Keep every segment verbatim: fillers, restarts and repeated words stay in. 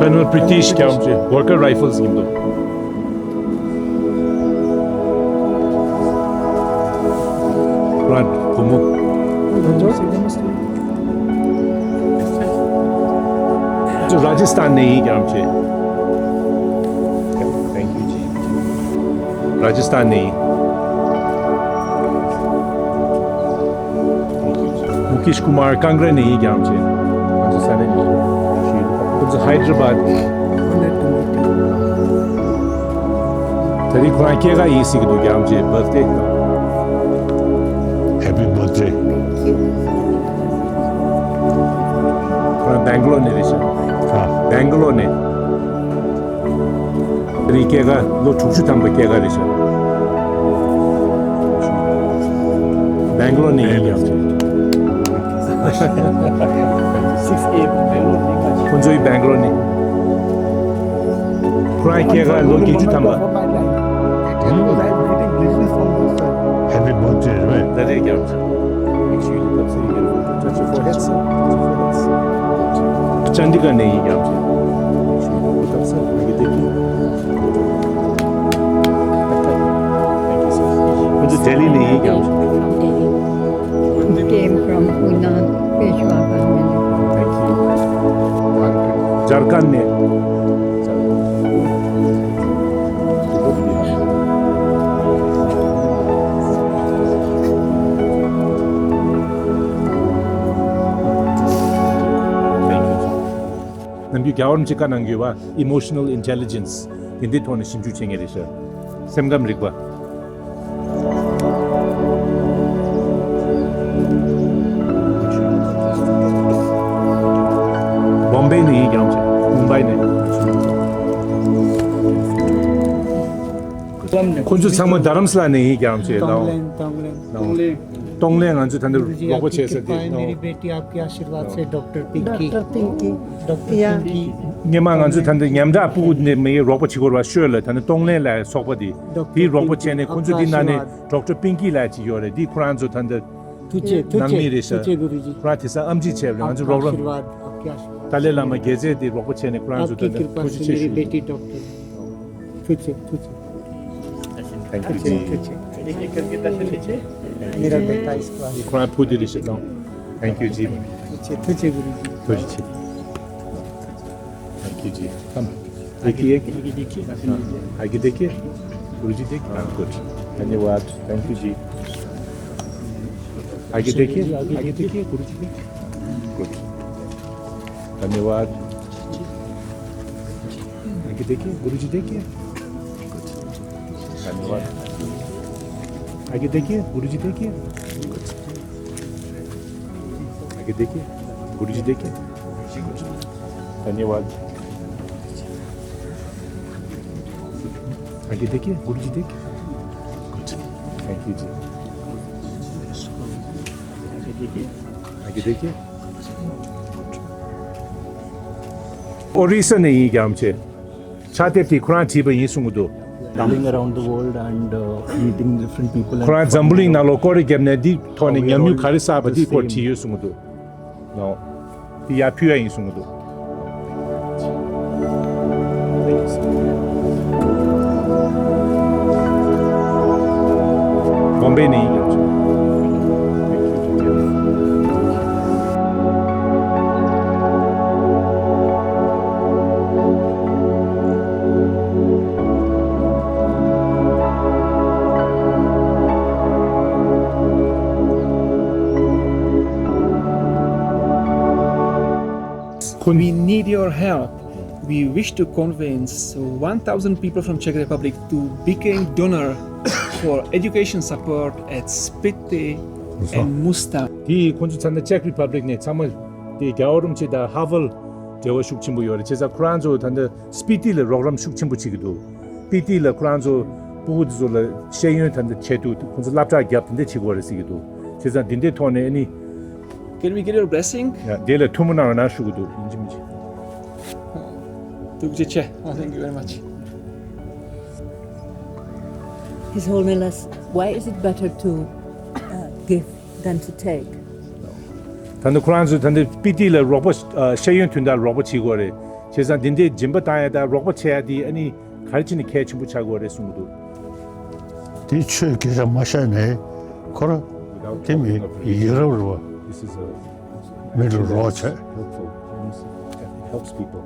Colonel Pritish རྒྱལམ་ཆེ། Gurkha Rifles ཡིན་འདུག་རང་བུ་མོ། ཅོ་ར་ཇི་སྟན་ནས་ཡིན་རྒྱལམ་ཆེ། Thank you ཇི། ར་ཇི་སྟན་ནས་ཡིན། མུ་ཀེཤ་ཀུ་མར་ཀང་གྲ་ནས་ཡིན་རྒྱལམ་ཆེ། ང་ཚོ་ས་གནས་ནས་ཡིན། ཁོང་ཚོ་ཧའི་དྲ་བྷད་ནས་ཡིན། ད་རིང་ཁོ་རང་སྐྱེས་སྐར་ཡིན་ཟེར་གྱི་འདུག་རྒྱལམ་ཆེ། Birthday དང་། Happy birthday. ཁོ་རང་སྦེང་ག་ལོར་ནས་རེད་ཤག་ཨ། སྦེང་ག་ལོར་ནས། དེ་རིང་སྐྱེས་སྐར་ལོ་དྲུག་ཅུ་ཐམ་པ་སྐྱེས་སྐར་རེད་ཤག་སྦེང་ག་ལོར་ནས་ཡིན་ཀྱང་། ཁོང་ཚོའི་སྦེང་ག་ལོར་ནས། ཁོ་རང་སྐྱེས་སྐར་ལོ་བརྒྱད་ཅུ་ཐམ་པ། Happy birthday རེད་པས། ད་རེས་ཀྱང་། ཅན་ཌི་གྷར་ནས་ཡིན་ཀྱང་། ཁོང་ཚོ་ལྡི་ལི་ནས་ཡིན་ཀྱང་། From Delhi. Came from Pune, Peshwa family. Thank you. ཇར་ཁན་ནས། ནམ་རྒྱུན་རྒྱལ་བ་རིན་པོ་ཆེ་བཀའ་གནང་ཡོད་པ། Emotional intelligence དེ་འདྲའི་ཐོག་ནས་ཞིབ་འཇུག་བྱེད་མཁན་རེད་ཤག་སེམས་ཁམས་རིག་པ། བོམ་བེ་ནས་ཡིན་ཀྱང་། མུམ་བྷའི་ནས། ཁོང་ཚོ་ཚང་མ་རྡ་རམ་ས་ལ་ནས་ཡིན་ཀྱང་། ཅེས་ལའོ། ཏོང་ལེན། ཏོང་ལེན། ཏོང་ལེན། ང་ཚོ་ད་ལྟ་རོགས་པ་བྱེད་ས་དེ། मेरी बेटी आपके आशीर्वाद से डॉक्टर पिंकी। डॉक्टर पिंकी। डॉक्टर Pinky. སྔོན་མ་ང་ཚོ་ད་ལྟ་མཉམ་འབྲེལ་སྤུ་གུ་ནས་མི་རོགས་པ་བྱེད་དགོས་པ་ཤོད་ལ། ད་ལྟ་ཏོང་ལེན་ལ་སོགས་པ་དེ། དེའི་རོགས་པ་བྱས་ནས་ཁོང་ཚོ་དེ་ནང་ནས་ཌོག་ཊར་པིང་ཀི་ལ་ཅིག་ཡོད་རེད། དེ་ཁོ་རང་ཚོ་ད་ལྟ་ཐུགས་རྗེ་ཐུགས་ནང་མི་རེད་ཤག་ཐུགས་རྗེ་གུ་རུ་ཇི། ཁོ་རང་དེང་སང་ཨེམ་ཆི་བྱས་པ་རེད། ང་ཚོ་རོགས་རམ། ཏཱ་ལའི་བླ་མ་རྒྱལ་སྲས་དེ་རོགས་པ་བྱས་ནས་ཁོ་རང་ཚོ་ད་ལྟ་ཐུགས་རྗེ་ཆེ་ཞུ། ཐུགས་རྗེ་ཐུགས་རྗེ། Thank you ཇི། ཁོ་རང་བུ་དེ་རེད་ཤག་ལའོ། Thank you ཇི། ཐུགས་རྗེ་ཆེ། ཐུགས་རྗེ་གུ་རུ་ཇི། ཐུགས་རྗེ་ཆེ། Thank you ཇི། Come. देखिए। आगे देखिए। गुरुजी देखिए। हाँ, good। धन्यवाद। Thank you जी। आगे देखिए, आगे देखिए, गुरुजी देखिए। Good। धन्यवाद। आगे देखिए, गुरुजी देखिए। Good। धन्यवाद। आगे देखिए, गुरुजी देखिए। Good। आगे देखिए, गुरुजी देखिए। धन्यवाद। आगे देखिए, गुरुजी देखिए। Good। Thank you जी। आगे देखिए। ཨོ་རི་ས་ནས་ཡིན་རྒྱལ་བ་རིན་པོ་ཆེ། ཕྱག་དེབ་དེ་ཁོ་རང་བྲིས་པ་ཡིན་གསུང་གི་འདུག Traveling around the world and uh, meeting different people and ཁོ་རང་འཛམ་བུ་གླིང་ནང་ལོགས་སྐོར་ར་བརྒྱབ་ནས་འདི་ཐོག་ནས་ཉམས་མྱོང་ག་རེ་བསགས་པ་འདི་སྐོར་བྲིས་ཡོད་གསུང་གི་འདུག་ལའོ། འདི་ཡར་ཕུལ་ཡ་ཡིན་གསུང་གི་འདུག Bombay ནས་ཡིན། We need your help. We wish to convince one thousand people from Czech Republic to become donor for education support at Spiti and Mustar. དེ་ཁོང་ཚོ་ཚང་མ་Czech Republic ནས་ཚང་མ་དེ་རྒྱལ་བ་རིན་པོ་ཆེ་དང་ཧ་ཝལ་འབྲེལ་བ་ཤུགས་ཆེན་པོ་ཡོད་རེད། བྱས་ཙང་ཁོ་རང་ཚོ་ད་ལྟ་སྤི་ཏི་ལ་རོགས་རམ་ཤུགས་ཆེན་པོ་བྱེད་ཀྱི་འདུག་སྤི་ཏི་ལ་ཁོ་རང་ཚོ་སྤུ་གུ་དེ་ཚོ་ལ་ཤེས་ཡོན་ད་ལྟ་ཆེད་དུ་ཁོང་ཚོ་སློབ་གྲྭ་བརྒྱབ་དེ་འདྲ་བྱེད་དགོས་རེད་ཟེར་གྱི་འདུག་བྱས་ཙང་དེ་འདྲའི་ཐོག་ནས་ཨ་ནི། Can we get your blessing? ཡ། དེ་ལ་ཐུགས་སྨོན་གནང་རོགས་གནང་ཞུ་གི་འདུག་ཡིན་གཅིག་མིན་གཅིག་ཐུགས་རྗེ་ཆེ། Thank you very much. His Holiness, why is it better to uh, give than to take? ད་ནི་ཁོ་རང་ཚོས་ད་ནི་སྤི་ཏི་ལ་རོགས་པ། ཨ། ཤེས་ཡོན་དོན་དག་རོགས་པ་བྱེད་དགོས་རེད། བྱས་ཙང་འདི་འདྲའི་སྦྱིན་པ་བཏང་ཡ་དང་རོགས་པ་བྱེད་ཡ་དེ་ཨ་ནི་ག་རེ་བྱས་ནས་གལ་ཆེན་པོ་ཆགས་དགོས་རེད་གསུང་གི་འདུག་དེ་ཆོས་སྐད་ཆ་མ་བཤད་ནས་ཁོ་ར་དེ་མི་ཡི་རབས་རེད་བ། This is a མི་ལ་རོགས་བྱས། Helpful. It helps people.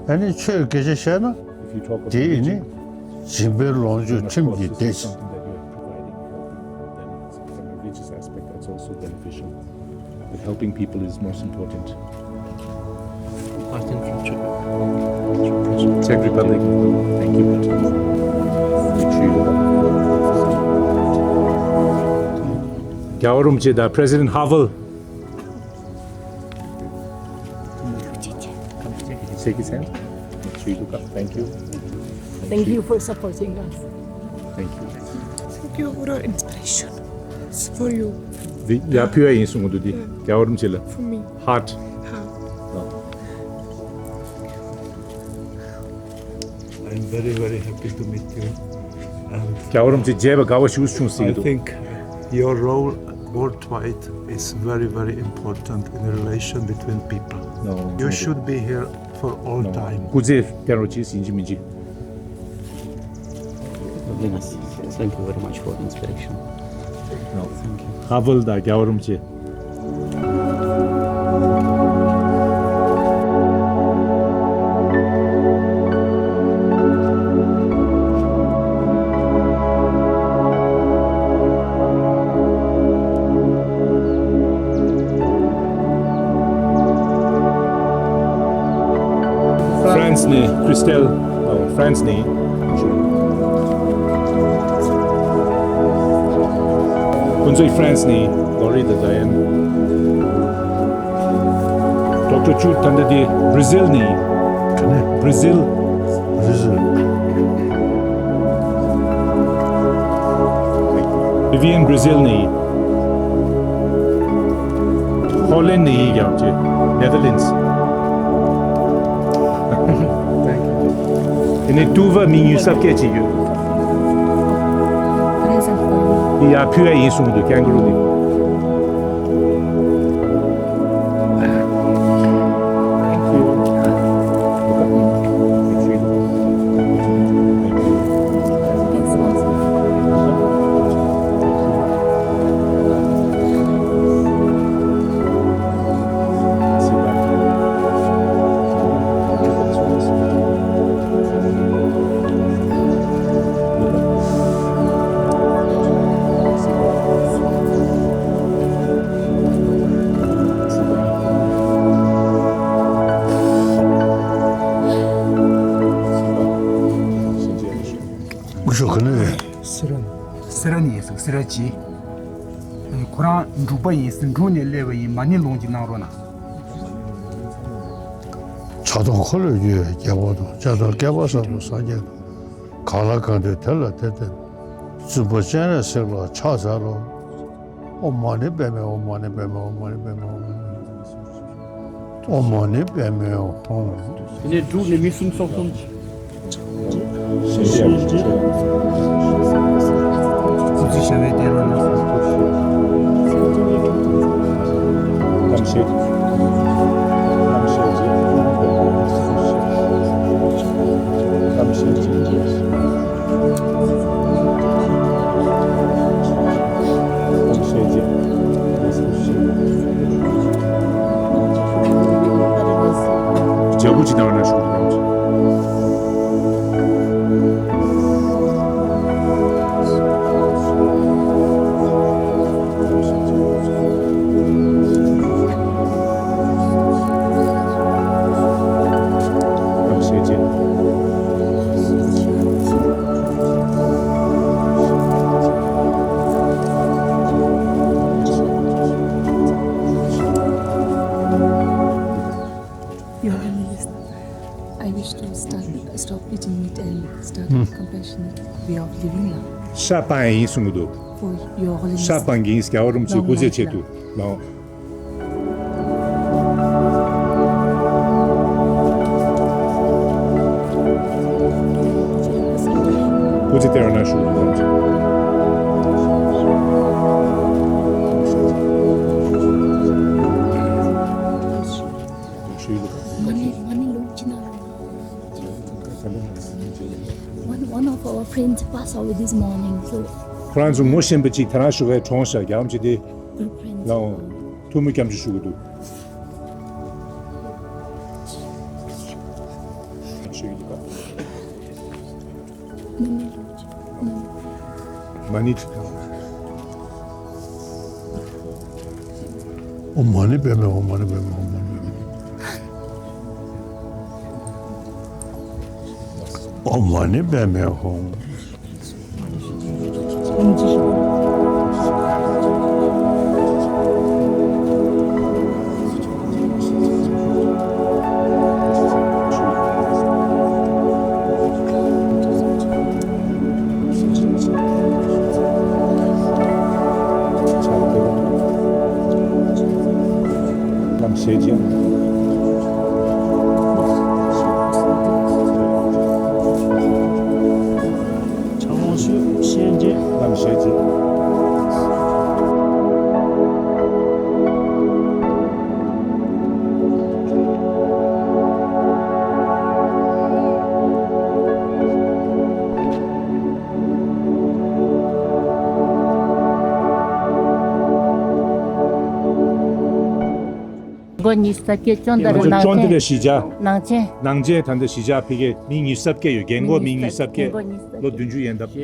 ཨ་ནི་ཆོས་སྐད་ཆ་བཤད་ན། If you talk about དེ་ཡིན་ནི་religion, སྦྱིན་པའི་ལོངས་སྤྱོད then of ཁྲིམས་ཀྱིས་course, it's བདེ་ཞིང་། Something that you are providing and helping, then it's, from a religious aspect, that's also beneficial. But helping people is most important. Martin from Czech Republic. Thank you. རྒྱལ་བ་རིན་པོ་ཆེ་དང་President Havel. Shake his hand. Make sure you look up. Thank you. Thank you for supporting us. Thank you. Thank you for your inspiration. It's for you. འདི་ཡར་ཕུལ་བ་ཡིན་གསུང་གི་འདུག་འདི་རྒྱལ་བ་རིན་པོ་ཆེ་ལ། For me. Heart. Heart. I'm very, very happy to meet you. And རྒྱལ་བ་རིན་པོ་ཆེ་མཇལ་བ་དགའ་བ་ཞེ་པོ་བྱུང་ཟེར་གྱི་I འདུག think your role worldwide is very, very important in the relation between people. No, You thank you. should be here for all No. time. སྐུ་ཚེ་བརྟན་རོགས་གྱིས་ཡིན་གཅིག་མིན་གཅིག Thank you very much for inspiration. No. Thank you. ཧ་ཝེལ་དང་རྒྱལ་བ་རིན་པོ་ཆེ། France ནས་Christelle། France ནས། ཁོང་ཚོ་France ནས་Lori དང་Diane། Doctor Chu ད་ལྟ་དེ་Brazil ནས། ག་ནས། Brazil། Brazil། Vivian Brazil ནས། Holland ནས་ཡིན་ཀྱང་ཅེ། Netherlands། དེ་ནས་ཏུ་ཝ་མི་ཉུང་ཤས་སྐད་ཅིག་ཡོད། Present for you. ཡ་ཕུལ་བ་ཡིན་གསུངས་འདུག Kangaroo དེ། སྐུ་ཞབས་ག་ནས་རེད། སི་ར་ནས། སི་ར་ནས་ཡིན་ཟེར་སི་ར་ཅི། ཁོ་རང་འབྲུག་པ་ཡིན་ཟེར་འབྲུག་ནས་སླེབས་པ་ཡིན་མ་ཎི་ལུང་གཅིག་གནང་རོགས་གནང་། ཕྱག་སྟོང་འཁོར་ལོས་སྒྱུར་བའི་རྒྱལ་པོ་དང་། ལྕགས་སྒྲོག་བསྐལ་པ་གསུམ་དུ་སངས་རྒྱས་དང་། གང་ལ་གང་འདུལ་དེ་ལ་དེ་བསྟན། བཙུན་པ་སྤྱན་རས་གཟིགས་ལ་ཕྱག་འཚལ་ལོ། ཨོཾ་མ་ཎི་པདྨེ་ཧཱུྃ། མ་ཎི་པདྨེ་ཧཱུྃ། མ་ཎི་པདྨེ་ཧཱུྃ། ཨོཾ་མ་ཎི་པདྨེ་ཧཱུྃ། དེ་ནས་འབྲུག་ནས་མི་གསུམ་སོགས་གསུམ། སྐུ་ཚེ་ཞབས་པད་བརྟན་རོགས་གནང་། གཏམ་བཤད། གཏམ་བཤད་རྗེས། གཏམ་བཤད་རྗེས། Your Holiness, I wish to start, stop eating meat and start a compassionate way of living now. ཤ་སྤང་ཡིན་གསུང་གི་འདུག For Your Holiness. ཤ་སྤང་གི་ཡིན། རྒྱལ་བ་རིན་པོ་ཆེ་སྐུ་ཚེ་ཆེད་དུ། ལའོ། སྐུ་ཚེ་བརྟན་རོགས་གནང་ཞུ། ཞུ་ཡི། མ་ཎི་མ་ཎི་ལུང་ཅི་ན་ལུང་ Friends pass away this morning, so ཁོ་རང་ཚོ་ངོ་ཤེས་པ་གཅིག་དེ་རང་ཤུགས་ཀྱིས་གྲོངས་ཤག་རྒྱལ་བ་རིན་པོ་ཆེ་དེ། Good friends. ལའོ། ཐུགས་མོས་སྐྱབས་འཇུག་ཞུ་གི་འདུག་ཞུ་གི་འདུག་མ་ཎི། མ་ཎི། ཨོཾ་མ་ཎི་པདྨེ་ཧཱུྃ། མ་ཎི་པདྨེ་ཧཱུྃ། མ་ཎི་པདྨེ་ཧཱུྃ། ཨོཾ་མ་ཎི་པདྨེ་ཧཱུྃ། ལམ་ཞེས་བྱ། ཕྱག་འོང་ཞུ་ཞེས་བྱ། ལམ་ཞེས་བྱ། མགོ་ཉི་ཤུ་རྩ་བརྒྱད། ཅོན་ཏ་ར་ནང་ཅོན་ཏ་ར་ཆེན། གཞིས་ཆགས། ནང་ཆེན། ནང་ཆེན། ད་ལྟ་གཞིས་ཆགས་ཕ་གི་མི་ཉི་ཤུ་རྩ་བརྒྱད་ཡོད། རྒན་གོག་མི་ཉི་ཤུ་རྩ་བརྒྱད། རྒན་གོག་ཉི་ཤུ་རྩ་བརྒྱད། ལོ་བདུན་ཅུ་ཡན་འདབས། ག་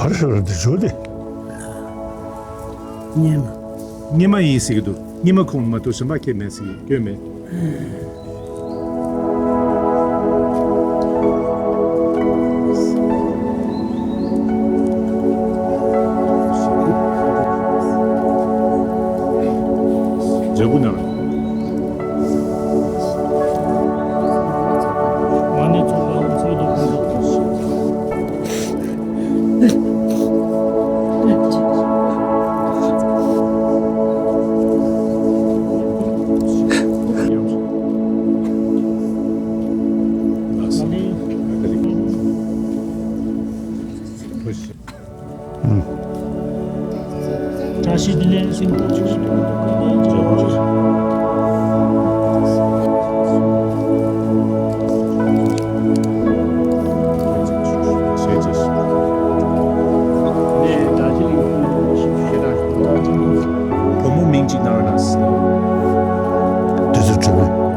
རེ་ཟེར་བ་འདི་བྱོས་ཏེ། སྙེ་མ། སྙེ་མ་ཡིན་ཟེར་གྱི་འདུག་སྙེ་མ་ཁོང་མ་གཏོགས་གཞན་པ་ཁྱེད་མེད་ཟེར་གྱི་སྐྱོན་མེད། འཇབ་རྒོལ་ནང་། མ་ཎི་ཚོགས་པ་ཚོགས་འདུ་ཁོངས་གཏོགས། བཀྲ་ཤིས་བདེ་ལེགས་ཟེར། བུ་མོ་མིང་གཅིག་གནང་རོགས་གནང་། དེ་ཚོ་གྲུབ་པས།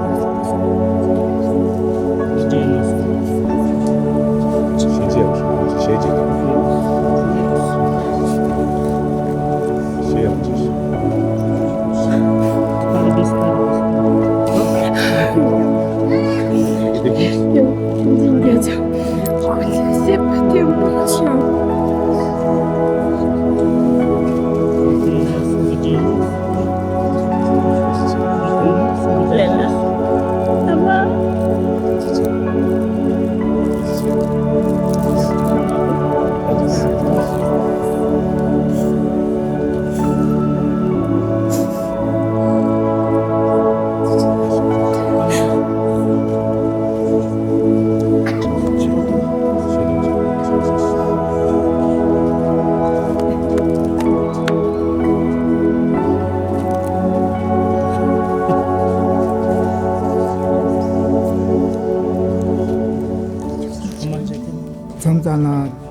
མཚམས་མཚམས་ལ་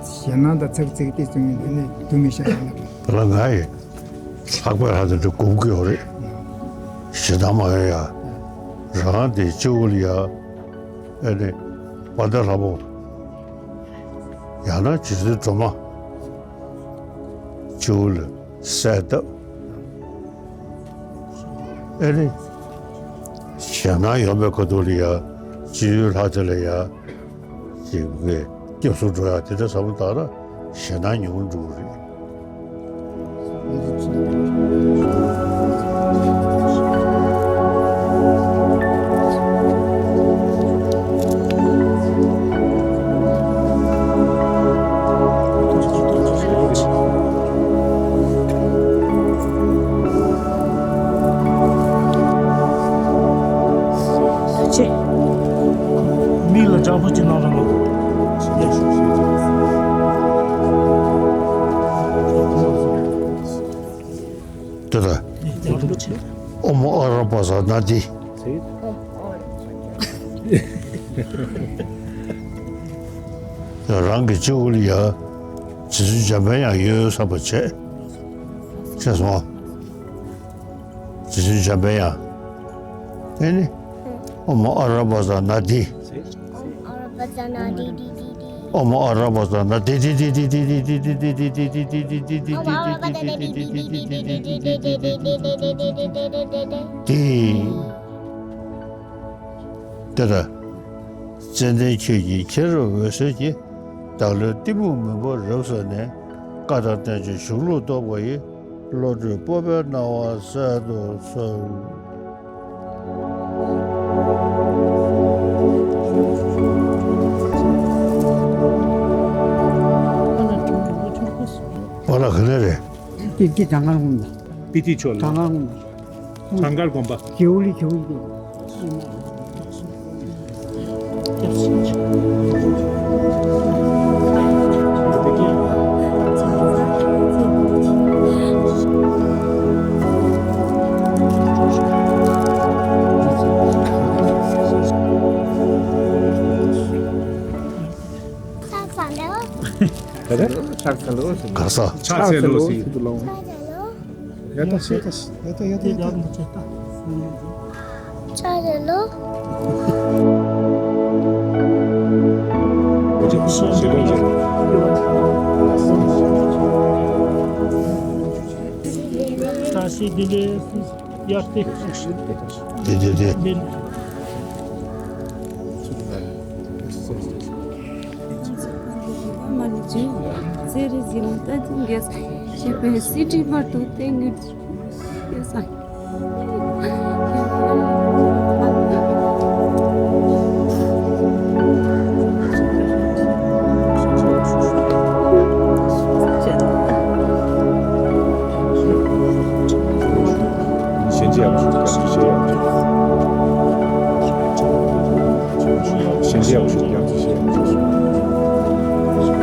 ཞེད་སྣང་དང་ཚ་གི་ཚིག་དེ་ཚོ་ཡིན་དུས་ནས་དུ་མི་ཤ་ཡང་ལ། ད་ལ་ང་ཡི་ལྷག་པའི་ཧ་དེ་འདྲ་སྒོམ་གི་ཡོད་རེད། ཞེ་སྡང་མ་ཡོད་ཡ། རང་དེ་སྤྱི་བོ་ལ་ཡ། ཨེ་ནི། དཔལ་ལྡན་ལྷ་མོ། ཡང་ན་རྗེ་བཙུན་སྒྲོལ་མ། སྤྱི་བོ་ལ་གསལ་བཏབ། ཨེ་ནི། ཞེད་སྣང་ཡོད་པའི་ཁ་ཐུག་ལ་ཡ། སྤྱི་བོའི་ལྷ་དེ་ལ་ཡ། ཅིག་གི་སྐྱབས་སུ་འགྲོ་ཡ་དེ་འདྲ་བསམ་བློ་བཏང་ན་ཞེད་སྣང་ཉུང་རུ་འགྲོ་གི་རེད། མིག་ལ་ལྗགས་པོ་ཅིག་གནང་རོགས་གནང་། དེ་ལ། ཨོཾ་ཨ་ར་པ་ཙ་ན་དྷཱིཿ། རང་གི་སྤྱི་བོ་ལ་ཡ། རྗེ་བཙུན་འཇམ་དཔལ་དབྱངས་ཡོད་བསམ་པ་བྱས། ཤེས་སོང་། རྗེ་བཙུན་འཇམ་དཔལ་དབྱངས། ཨེ་ནི། ཨོཾ་ཨ་ར་པ་ཙ་ན་དྷཱིཿ། ཨོཾ་ཨ་ར་པ་ཙ་ན་དྷཱིཿ། དེ་ལྟར་ཙནྡན་ཁྱོད་ཀྱི་མཁྱེན་རབ་འོད་ཟེར་གྱིས། བདག་བློའི་གཏི་མུག་མུན་པ་རབ་བསལ་ནས། བཀའ་དང་བསྟན་བཅོས་གཞུང་ལུགས་རྟོགས་པ་ཡི། བློ་གྲོས་སྤོབས་པའི་སྣང་བ་གསལ་དུ་གསོལ། པཱ་ལགས་ག་ནས་རེད། དེ་དེ་དང་གང་ངུ་ན། པི་ཏི་ཕྱོགས་ལ། དང་གང་ངུ་ན། གངས་དཀར་དགོན་པ། རྒྱལ་བོ་ལི་རྒྱལ་བོ་ལི། ཕྱག་འཚལ་ལོ། ག་ས། ཕྱག་འཚལ་ལོ་ཟེར། ཡ་ད་ཤེས་ད་ཤེས་ད་ཡ་ད་ཡ་ད། ཕྱག་འཚལ་ལོ། བཀྲ་ཤིས་བདེ་ལེགས། ཡར་ལྟེ། དེ་དེ་དེ། གཞན་ཅི་ཡང་མ་ཞུ། ཡང་ཅི་ཞེས་ཡང་ཅི། གཞན་ཅི་ཡང་མ་ཞུ། ཡང་ཅི་ཞེས་ཡང་ཅི་ཞུ། གཞན་ཅི་ཡང་མ་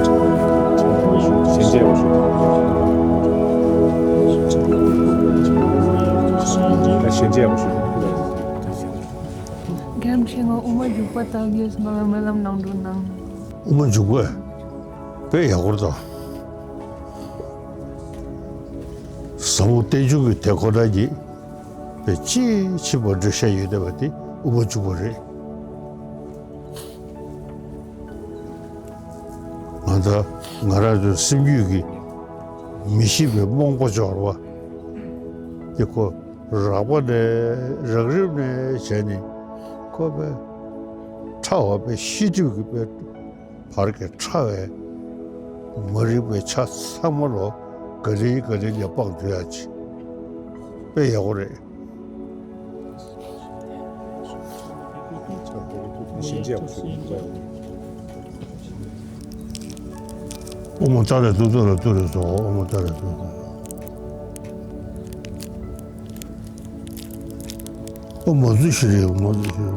ཞུ། ད་གཞན་ཅི་ཡང་མ་ཞུ། རྒན་ཁྱེད་ང་དབུ་མ་འཇུག་པ་ལྟ་གི་ཡོད། ང་ལ་སྨོན་ལམ་གནང་རོགས་གནང་། དབུ་མ་འཇུག་པ་དཔེ་ཡག་པོ་འདུག་ཟབ་མོ་རྟེན་འབྱུང་གི་དེ་ཁོ་ན་གྱིས་དཔེ་ཅི་ཕྱིན་པ་འགྲེལ་བཤད་ཡོད་བསྡད་པ་དེ་དབུ་མ་འཇུག་པ་རེད། ང་ད་ང་རང་ཚོའི་སེམས་རྒྱུད་ཀྱི་མི་ཤེས་པའི་རྨོངས་པ་སྦྱོར་བ་དེ་ཁོ་རགས་པ་ནས་རགས་རིམ་ནས་བྱས་ནས་ཁོ་དཔེ་ཕྲ་བ་དཔེ་ཤེས་སྒྲིབ་ཀྱི་དཔེ། བར་གྱི་ཕྲ་བའི་མ་རིག་པའི་ཆ་ཚང་མ་ལོ་ག་ལེ་ག་ལེ་ལ་སྤངས་སྡོད་ཡ་ཅིག་དཔེ་ཡག་པོ་རེད། དབུ་མ་ཏཱ་ར་ཏུཏྟཱ་ར་ཏུ་རེ་སོ། དབུ་མ་ཏཱ་ར་ཏུཏྟཱ་ར། དབུ་མ་འཇུག་པ་རེད། དབུ་མ་འཇུག་པ་རེད།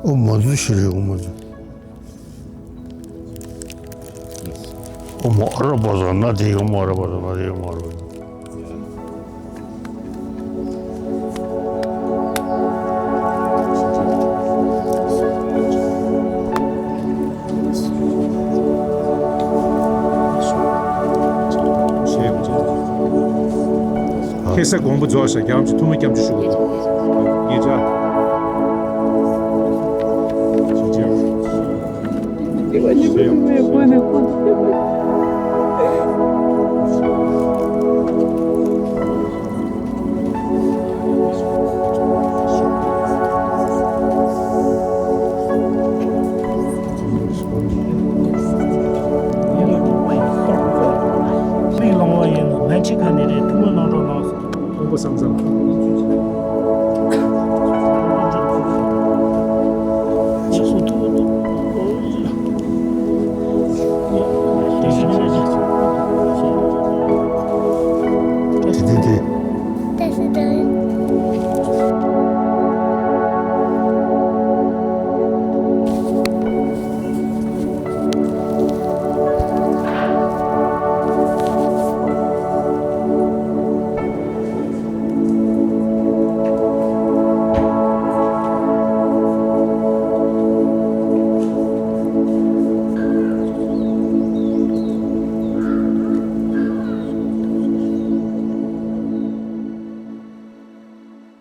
དབུ་མ་འཇུག་པ་རེད། དབུ་མ་འཇུག་པ་རེད། དབུ་མ་འཇུག་པ་རེད། དབུ་མ་འཇུག་པ་རེད། ཨོཾ་ཨ་ར་པ་ཙ་ན་དྷཱིཿ། ཨོཾ་ཨ་ར་པ་ཙ་ན་དྷཱིཿ། ཨོཾ་ཨ་ར་པ་ཙ། ཁེ་ས་དགོངས་པ་རྫོགས་ཤག་རྒྱ་གར་ཐུགས་སྨོན་སྐྱབས་འཇུག་ཞུ་དགོས། ངེད་ཅག